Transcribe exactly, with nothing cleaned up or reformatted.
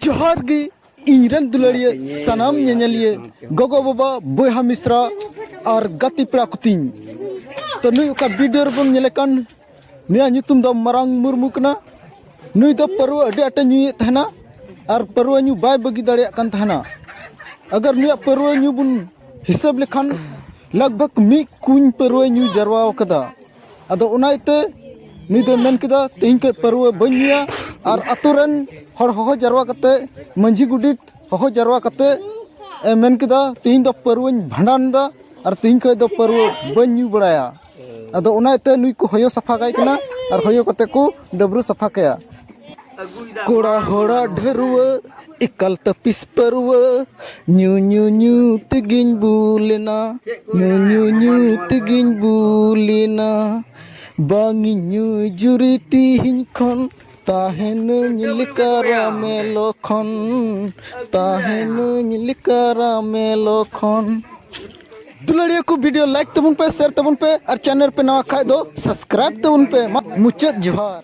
ᱡᱚᱦᱟᱨ ᱜᱮ ᱤᱧ ᱨᱮᱱ ᱫᱩᱞᱟᱹᱲᱤᱭᱟᱹ ᱥᱟᱱᱟᱢ ᱧᱮᱧᱮᱞᱤᱭᱟᱹ, ᱜᱚᱜᱚ ᱵᱟᱵᱟ, ᱵᱚᱭᱦᱟ ᱢᱤᱥᱨᱟ ᱟᱨ ᱜᱟᱛᱮ ᱯᱮᱲᱟ ᱠᱚ ᱛᱤᱧ᱾ ᱛᱚ, ᱱᱩᱭ ᱚᱠᱟ ᱵᱷᱤᱰᱤᱭᱳ ᱨᱮᱵᱚᱱ ᱧᱮᱞᱮ ᱠᱟᱱ, ᱱᱩᱭᱟᱜ ᱧᱩᱛᱩᱢ ᱫᱚ ᱢᱟᱨᱟᱝ ᱢᱩᱨᱢᱩ ᱠᱟᱱᱟ᱾ ᱱᱩᱭ ᱫᱚ ᱯᱟᱹᱨᱣᱟᱹ ᱟᱹᱰᱤ ᱟᱸᱴᱮ ᱧᱩᱭᱮᱫ ᱛᱟᱦᱮᱱᱟ ᱟᱨ ᱯᱟᱹᱨᱣᱟᱹ ᱧᱩ ᱵᱟᱭ ᱵᱟᱹᱜᱤ ᱫᱟᱲᱮᱭᱟᱜ ᱠᱟᱱ ᱛᱟᱦᱮᱱᱟ᱾ ᱟᱜᱟᱨ ᱱᱩᱭᱟᱜ ᱯᱟᱹᱨᱣᱟᱹ ᱧᱩ ᱵᱚᱱ ᱦᱤᱥᱟᱹᱵ ᱞᱮᱠᱷᱟᱱ, ᱞᱟᱜᱽ ᱵᱷᱟᱜᱽ ᱢᱤᱫ ᱠᱩᱧ ᱯᱟᱹᱨᱣᱟᱹᱭ ᱧᱩ ᱡᱟᱨᱣᱟ ᱟᱠᱟᱫᱟ᱾ ᱟᱫᱚ ᱚᱱᱟ ᱤᱭᱟᱹᱛᱮ ᱱᱩᱭ ᱫᱚᱭ ᱢᱮᱱ ᱠᱮᱫᱟ, "ᱛᱮᱦᱮᱧ ᱠᱷᱚᱱ ᱯᱟᱹᱨᱣᱟᱹ ᱵᱟᱹᱧ ᱧᱩᱭᱟ", ᱟᱨ ᱟᱛᱳ ᱨᱮᱱ ᱦᱚᱲ ᱦᱚᱦᱚ ᱡᱟᱨᱣᱟ ᱠᱟᱛᱮ, ᱢᱟᱹᱡᱷᱤ ᱜᱚᱰᱮᱛ ᱦᱚᱦᱚ ᱡᱟᱨᱣᱟ ᱠᱟᱛᱮ ᱮ ᱢᱮᱱ ᱠᱮᱫᱟ, "ᱛᱮᱦᱮᱧ ᱫᱚ ᱯᱟᱹᱨᱣᱟᱹᱧ ᱵᱷᱟᱸᱰᱟᱱ ᱮᱫᱟ ᱟᱨ ᱛᱮᱦᱮᱧ ᱠᱷᱚᱱ ᱫᱚ ᱯᱟᱹᱨᱣᱟᱹ ᱵᱟᱹᱧ ᱧᱩ ᱵᱟᱲᱟᱭᱟ᱾" ᱟᱫᱚ ᱚᱱᱟ ᱤᱭᱟᱹᱛᱮ ᱱᱩᱭ ᱠᱚ ᱦᱚᱭᱚ ᱥᱟᱯᱷᱟ ᱠᱟᱭ ᱠᱟᱱᱟ ᱟᱨ ᱦᱚᱭᱚ ᱠᱟᱛᱮ ᱠᱚ ᱰᱟᱹᱵᱽᱨᱟᱹ ᱥᱟᱯᱷᱟ ᱠᱟᱭᱟ᱾ ᱠᱚᱲᱟ ᱦᱚᱲᱟᱜ ᱰᱷᱟᱹᱨᱣᱟᱹ, ᱮᱠᱟᱞ ᱛᱟᱹᱯᱤᱥ ᱯᱟᱹᱨᱣᱟᱹ, ᱧᱩ, ᱧᱩ, ᱧᱩ ᱛᱮᱜᱤᱧ ᱵᱩᱞᱮᱱᱟ᱾ ᱧᱩ, ᱧᱩ, ᱧᱩ ᱛᱮᱜᱤᱧ ᱵᱩᱞᱮᱱᱟ᱾ ᱵᱟᱝ ᱤᱧ ᱧᱩ ᱡᱩᱨᱤ ᱛᱤᱦᱤᱧ ᱠᱷᱚᱱ, ᱛᱟᱦᱮᱱᱟᱹᱧ ᱞᱮᱠᱟ ᱨᱟᱢᱮ ᱞᱚᱠᱷᱚᱱ, ᱛᱟᱦᱮᱱᱟᱹᱧ ᱞᱮᱠᱟ ᱨᱟᱢᱮ ᱞᱚᱠᱷᱚᱱ᱾ ᱫᱩᱞᱟᱹᱲᱤᱭᱟᱹ ᱠᱚ, ᱵᱷᱤᱰᱤᱭᱳ ᱞᱟᱭᱤᱠ ᱛᱟᱵᱚᱱ ᱯᱮ, ᱥᱮᱭᱟᱨ ᱛᱟᱵᱚᱱ ᱯᱮ, ᱟᱨ ᱪᱮᱱᱮᱞ ᱯᱮ ᱱᱟᱣᱟ ᱠᱷᱟᱡ ᱫᱚ ᱥᱟᱵᱥᱠᱨᱟᱭᱤᱵ ᱛᱟᱵᱚᱱ ᱯᱮ᱾ ᱢᱟ, ᱢᱩᱪᱟᱹᱫ ᱡᱚᱦᱟᱨ᱾